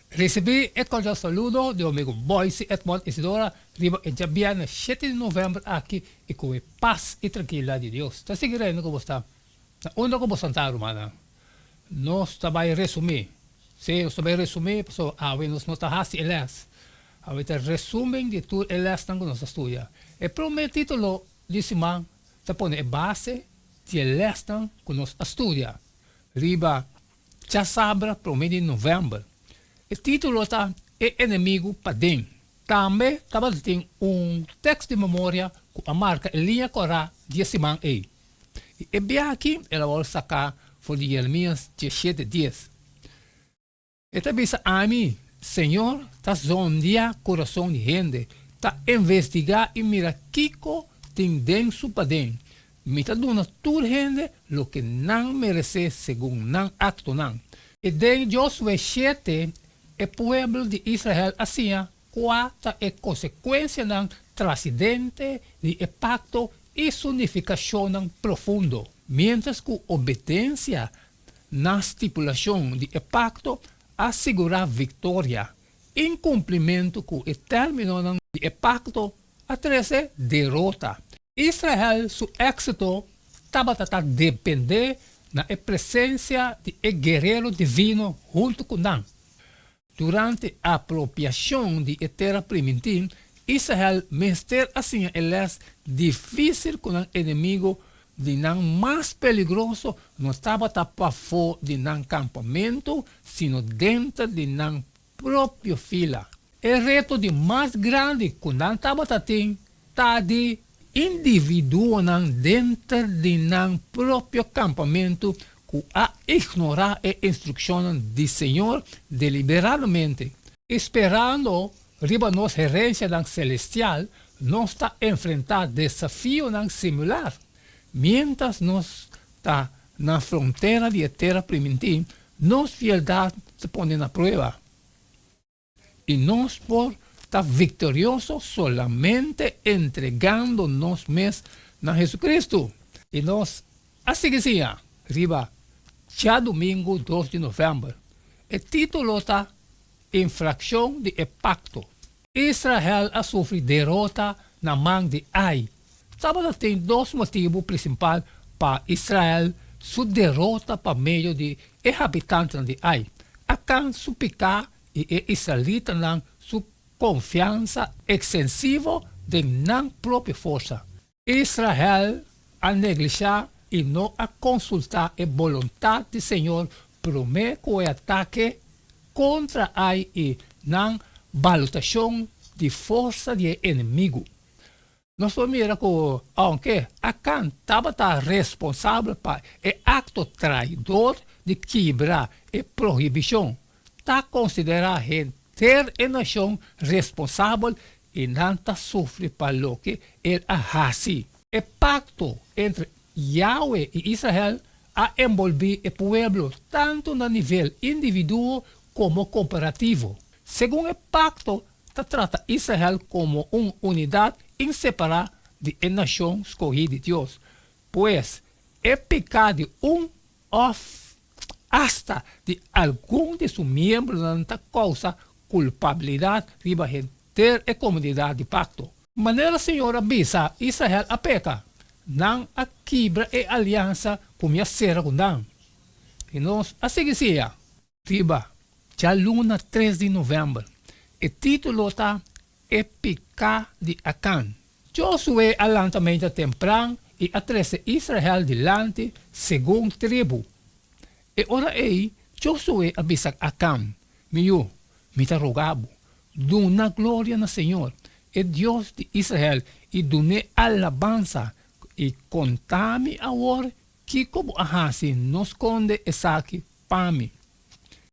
Risibí e kordial saludo di bo amigo Boyce Edmond Isidora riba e djabièrnè shete di novèmber aki i ku e pas i trankilidat di Dios ta sigui reina ku bo sta na unda ku bo santá rumannan. Nos ta bai resumí, sí nos ta bai resumí pasobra awe nos no ta hasi e lès. Awe ta resumen di tur e lèsnan ku nos a studia. E promé título di siman ta pone e base di e lèsnan ku nos a studia riba Djasabra promé di novèmber. E título ta E Enemigu Paden. Tambe tabata tin un tèks di memoria ku a marka e liña kòrá di e siman ei. I e biaha akí el a wòrdu saká for di Jeremias diesshete dies. E ta bisa, Ami, Señor, ta zondiá kurason di hende, ta investigá i mira kiko tin den su paden. Mi ta duna tur hende loke nan meresé segun nan aktonan. I den Josué shete, e pueblo di Israel a siña kua ta e konsekuensianan trasidente di e pakto i su nifikashonnan profundo. Miéntras ku obedensia na stipulashon di e pakto a sigurá viktoria, inkumplimentu ku e términonan di e pakto a trese derota. Israel su éksito tabata ta dependé na e presensia di e guerero divino huntu ku nan. Durante apropiashon di e Tera Primintí, Israel mester a siña e lès difísil ku nan enemigo di nan mas peligroso no tabata pafó di nan kampamentu, sino denter di nan propio fila. E reto di mas grandi ku nan tabata tin ta di individuonan denter di nan propio kampamentu ku a ignorá e instrukshonnan di Señor deliberadamente. Sperando riba nos herensianan selestial, nos ta enfrentá desafionan similar. Miéntras nos ta na frontera di e Tera Primintí, nos fieldat ta pone na prueba. I nos por ta viktorioso solamente entregando nos mes na Jesucristo. I nos a sigui siña riba djadumingu dos di novèmber. E título ta Infrakshon di e Pakto. Israel a sufri derota na man di Ai. Tabata tin dos motibu prinsipal pa Israel su derota pa medio di e habitantenan di Ai, Akan su piká i e israelitanan su konfiansa eksensivo den nan propio forsa. Israel a neglishá i no a konsultá e boluntat di Señor promé ku e atake kontra Ai i nan balotashon di forsa di e enemigu. Nos por mira ku ounke Akan tabata responsabel pa e akto traidor di kibra e prohibishon, ta konsiderá henter e nashon responsabel i nan ta sufri pa loke el a hasi. E pakto entre Yahweh i Israel a enbolbí e pueblo tantu na nivel individuo komo komparativo. Segun e pakto ta trata Israel komo un unidat insepará di e nashon skohí di Dios. Pues, e piká di un òf asta di algun di su miembronan ta kousa kulpabilidat riba henter e komunidat di pakto. Manera Señor a bisa, Israel a peka. Nan a kibra e aliansa ku mi a sera ku nan. I nos a sigui siña. Riba djaluna tres di novèmber. E título ta E Piká di Akan. Josué a lanta meinta tempran i a trese Israel dilanti segun tribu. E ora ei Josué a bisa Akan, Mi yu, mi ta roga bo, duna gloria na señor, e Dios di Israel, i dun'é alabansa, i konta mi awor kiko bo a hasi, no skonde esaki pa mi.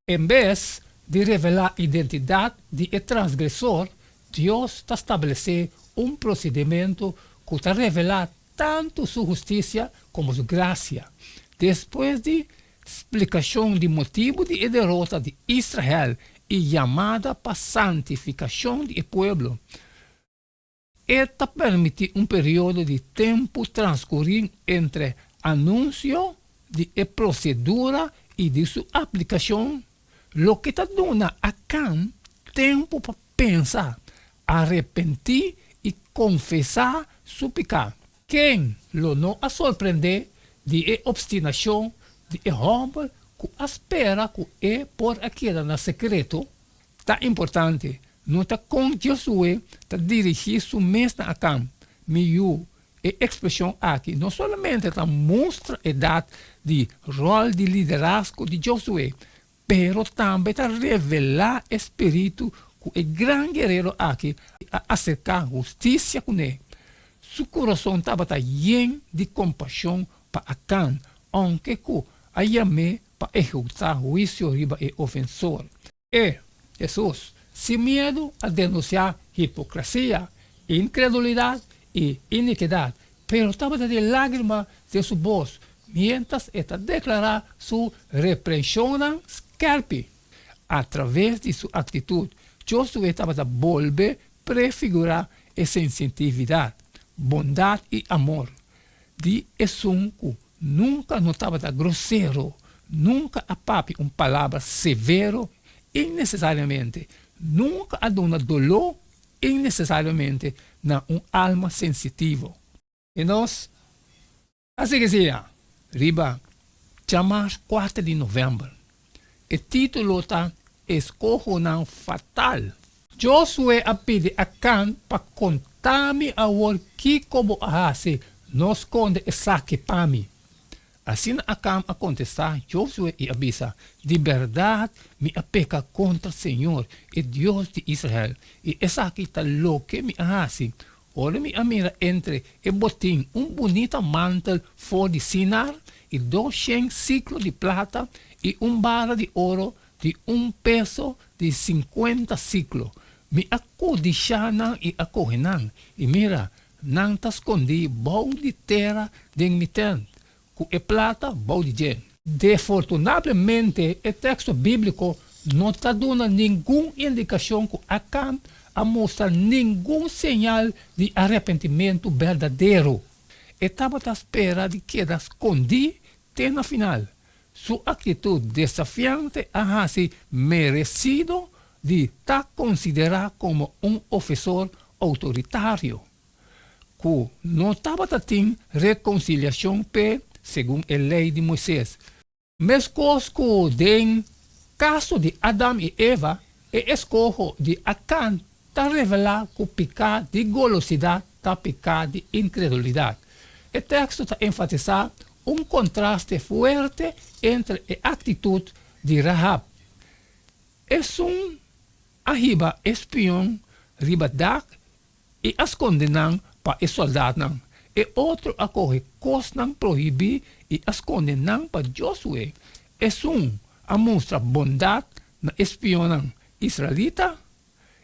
En bes di revelá identidat di e transgresor, Dios ta stablesé un prosedimentu ku ta revelá tantu su hustisia komo su grasia. Despues di splikashon di motibu di e derota di Israel i yamada pa santifikashon di e pueblo, E ta permití un periodo di tempu transkurí entre anunsio di e prosedura i di su aplikashon. Loke ta duna Akan tempu pa pensa, arepentí i konfesá su piká. Ken lo no a sorprendé di e opstinashon di e hòmber ku a spera ku e por a keda na sekreto? Ta importante nota kon Josué ta dirigí su mes na Akan, Mi yu. E ekspreshon aki no solamente ta mustra edat di ròl di liderazgo di Josué, pero tambe ta revelá e spiritu ku e gran guerero aki a aserká hustisia kuné. Su kurason tabata yen di kompashon pa Akan, ounke ku a yam'é pa ehekutá huisio riba e ofensor. E, Hesus, sin miedu a denunsiá hipokrasia, inkredulidat i inikidat, pero tabata tin lágrima den su bos miéntras e ta deklará su reprenshonnan skèrpi. Atraves di su aktitut, Josué tabata bolbe prefigurá e sensitividat, bondat i amor di esun ku nunka no tabata grosero, nunka a papia un palabra severo innesesariamente, nunka a duna doló innesesariamente na un alma sensitivo. I nos a sigui siña riba djamars kuater di novèmber. E título ta Eskohonan Fatal. Josué a pidi Akan pa konta mi awor kiko bo a hasi, no skonde esaki pa mi. Asina Akan a kontestá Josué i a bisa, Di bèrdat mi a peka kontra señor, e Dios di Israel, i esaki ta loke mi a hasi, Ora mi a mira entre e botin un bunita mantel for di Sinar i doshen siklo di plata i un bara di oro di un peso di sinkuenta siklo, mi a kudishá nan i a kohe nan, i mira, nan ta skondí bou di tera den mi tènt, ku e plata bou di dje. Defortunablemente, e teksto bíbliko no ta duna ningun indikashon ku Akan a mustra ningun señal di arepentimentu berdadero. E tabata spera di keda skondí te na final. Su aktitut desafiante a hasi meresido di ta konsiderá komo un ofesor outoritario. ku no tabata tin rekonsiliashon p'e segun e Lei di Moises. Meskos ku den kaso di Adam i Eva, e eskoho di Akan ta revelá ku piká di golosidat ta piká di inkredulidat. E teksto ta enfatisá un kontraste fuerte entre e aktitut di Rahab, esun a hiba e spion riba dak I a skonde nan pa e sòldatnan. E otro a kohe kosnan prohibí i a skonde nan pa Josué. Esun a mustra bondat na e spionnan israelita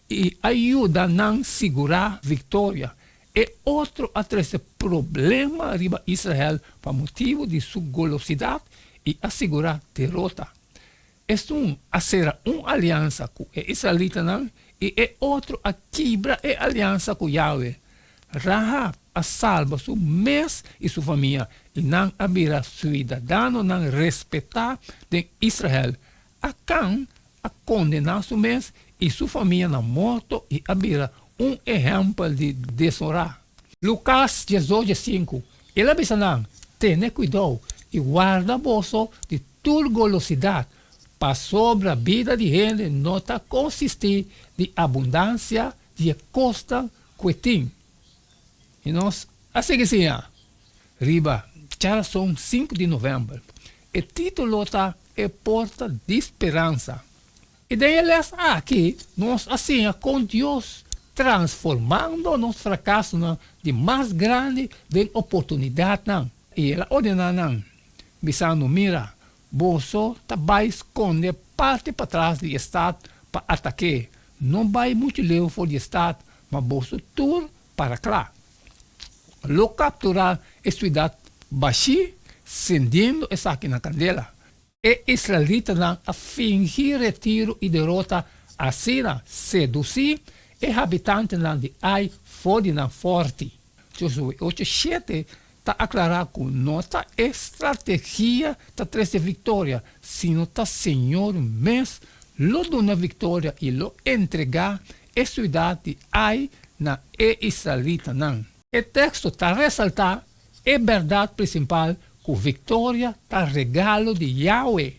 i a yuda nan sigurá viktoria. E otro a trese problema riba Israel pa motibu di su golosidat i a sigurá derota. Esun a sera un aliansa ku e israelitanan i e otro a kibra e aliansa ku Yahweh. Rahab a salba su mes i su famia i nan a bira suidadanonan respetá den Israel. Akan a kondená su mes i su famia na morto i a bira un ehèmpel di desonrá. Lukas diesdos diesinku, El a bisa nan, Tene kuidou i warda boso di Tur golosidat, pasobra bida di hende no ta konsistí di abundansia di e kosnan ku e tin. I nos a sigui siña riba djarason sinku di novèmber. E título ta E Porta di Speransa. I den e lès aki nos a siña kon Dios transformando nos frakasonan di mas grandi den oportunidatnan. I el a ordená nan, bisando, Mira, boso ta bai skonde parti patras di e stat pa atak'é. No bai muchu leu for di e stat, ma boso tur para kla. Lo kapturá e siudat bashí, sendiendo esaki na kandela. E israelitanan a fingi retiro i derota, asina sedusí e habitantenan di Ai for di nan fòrti. Josué ocho shete. ta aklará ku no ta e strategia ta trese viktoria, sino ta Señor mes lo duna viktoria i lo entregá e siudat di Ai na e israelitanan. E teksto ta resaltá e bèrdat prinsipal ku viktoria ta regalo di Yahweh.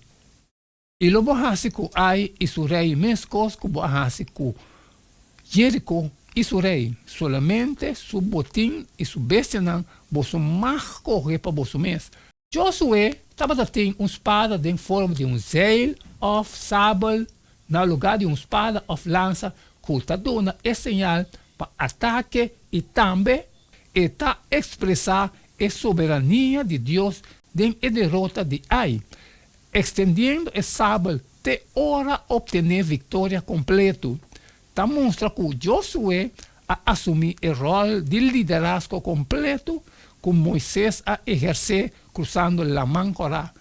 I lo bo hasi ku Ai i su rei meskos ku bo a hasi ku Jeriko i su rei, solamente su botin i su bestianan boso mag kohe pa boso mes. Josué tabata tin un spada den forma di un zeil òf sabel na lugá di un spada òf lansa ku ta duna e señal pa atake i tambe e ta ekspresá e soberania di Dios den e derota di Ai. Ekstendiendo e sabel te ora optené viktoria kompletu, ta mustra ku Josué a asumí e ròl di liderazgo kompletu ku Moises a ehersé krusando Laman Kòrá.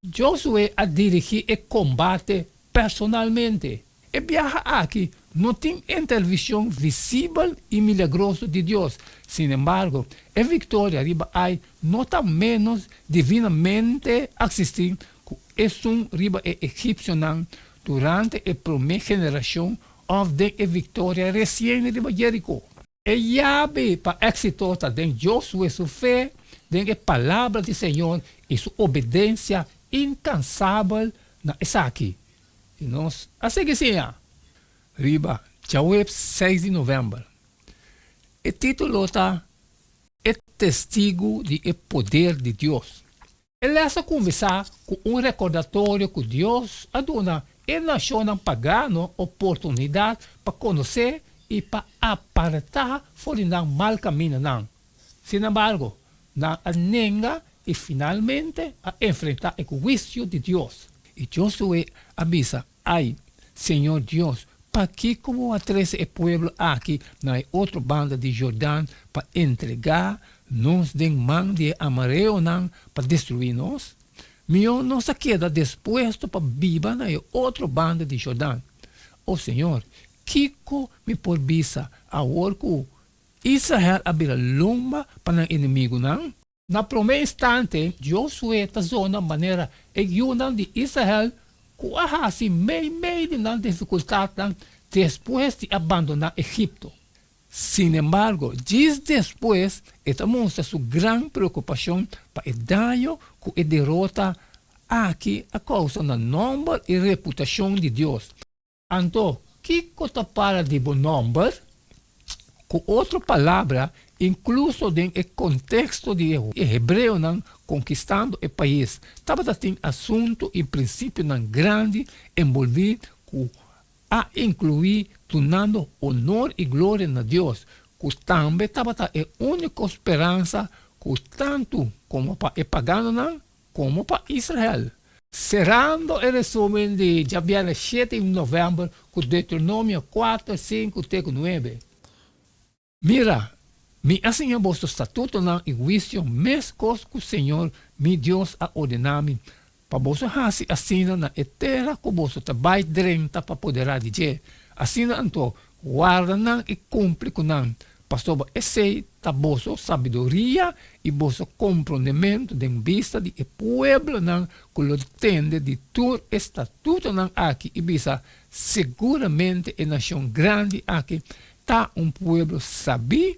Josué a dirigí e kombate personalmente. E biaha aki no tin intervishon visibel i milagroso di Dios. Sin embargo, e viktoria riba Ai no ta ménos divinamente asistí ku esun riba e egipsionan durante e promé generashon òf den e viktoria resien riba Jeriko. E yabi pa éksito ta den Josué su fe den e Palabra di Señor i su obedensia inkansabel na esaki. I nos a sigui siña riba djaweps seis di novèmber. E título ta E Testigu di e Poder di Dios. E lès a kuminsá ku un rekordatorio ku Dios a duna e nashonnan pagano oportunidat pa konosé i pa apartá for di nan mal kamindanan. Sinembargo, nan a nenga i finalmente a enfrentá e huisio di Dios. I Josué a bisa, Ai, Señor Dios, pakiko bo a trese e pueblo aki na e otro banda di Jordan pa entregá nos den man di e amareonan pa destruí nos? Mihó nos a keda dispuesto pa biba na e otro banda di Jordan. O Señor, kiko mi por bisa awor ku Israel a bira lomba pa nan enemigunan? Na promé instante, Josué ta zona manera e yunan di Israel ku a hasi meimei di nan difikultatnan despues di a bandoná Egipto. Sinembargo, djis despues e ta mustra su gran preokupashon pa e daño ku e derota aki a kousa na nòmber i reputashon di Dios. Anto, kiko ta para di bo nòmber? Ku otro palabra, inkluso den e konteksto di e hebreonan konkistando e pais, tabata tin asuntu i prinsipionan grandi enbolbí ku a inkluí dunando onor i gloria na Dios, ku tambe tabata e úniko speransa ku tantu komo pa e paganonan komo pa Israel. Serando e resumen di djabièrnè shete di novèmber ku Deuteronomio kuater, sinku te ku nuebe. Mira, mi a siña boso statutonan i huisio meskos ku señor mi Dios a ordená mi, pa boso hasi asina na e tera ku boso ta bai drenta pa poderá di dje. Asina anto, warda nan i kumpli ku nan, Pasobra esei ta boso sabiduria i boso komprondementu den bista di e pueblonan ku lo tende di tur e statutonan aki i bisa, Seguramente e nashon grandi aki ta un pueblo sabí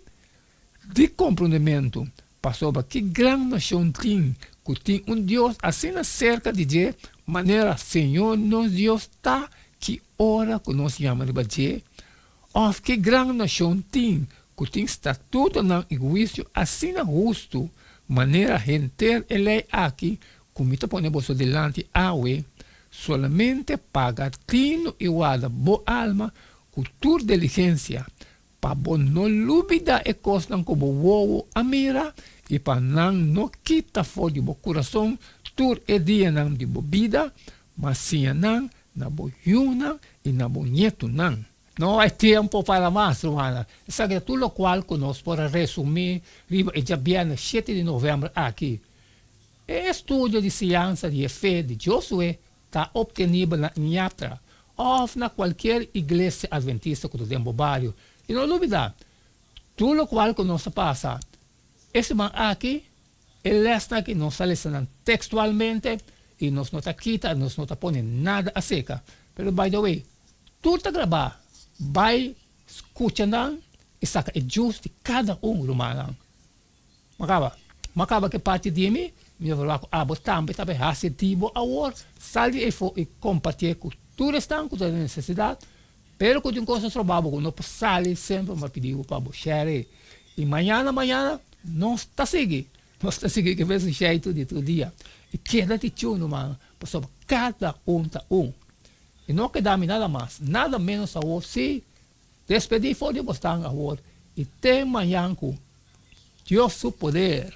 di komprondementu, pasobra ki gran nashon tin ku tin un Dios asina serka di dje manera Señor nos Dios ta ki ora ku nos yama riba dje? Òf ki gran nashon tin ku tin statutonan i huisio asina hustu manera henter e lei aki ku mi ta pone boso dilanti awe? Solamente paga tinu i warda bo alma ku tur diligensia, pa bo no lubidá e kosnan ku bo wowo a mira i pa nan no kita for di bo kurason tur e dianan di bo bida, ma siña nan na bo yunan i na bo ñetunan. No hay tiempo para mas, rumannan. Esaki ta tur lokual ku nos por a resumí riba e djabièrnè shete di novèmber aki. E estudio di siñansa di e fe di Josué ta optenibel na Ñatra òf na kualkier iglesia adventista ku ta den bo bario. I no lubidá, tur lokual ku nos a pasa e siman aki. E lèsnan aki nos ta lesa nan tekstualmente i nos no ta kita, nos no ta pone nada aseka. Pero by the way, tur ta grabá, bai skucha nan i saka e djus di kada un rumannan. M'a kaba. M'a kaba ku e parti di mi, mi ta verwagt ku abo tambe ta bai hasi di bo awor, sal di efo i kompartié ku tur esnan ku ta den nesesidat, pero ku tin kos ta stroba bo ku no por sali semper m'a pidi bo pa bo share. I mañana mañana nos ta sigui, nos ta sigui ku e mesun sheitu di tur dia. I keda di chun rumannan, pasobra kada un ta un. I no keda mi nada mas, nada ménos awor si Despedí for di bosnan awor i te mañan ku Dios su poder.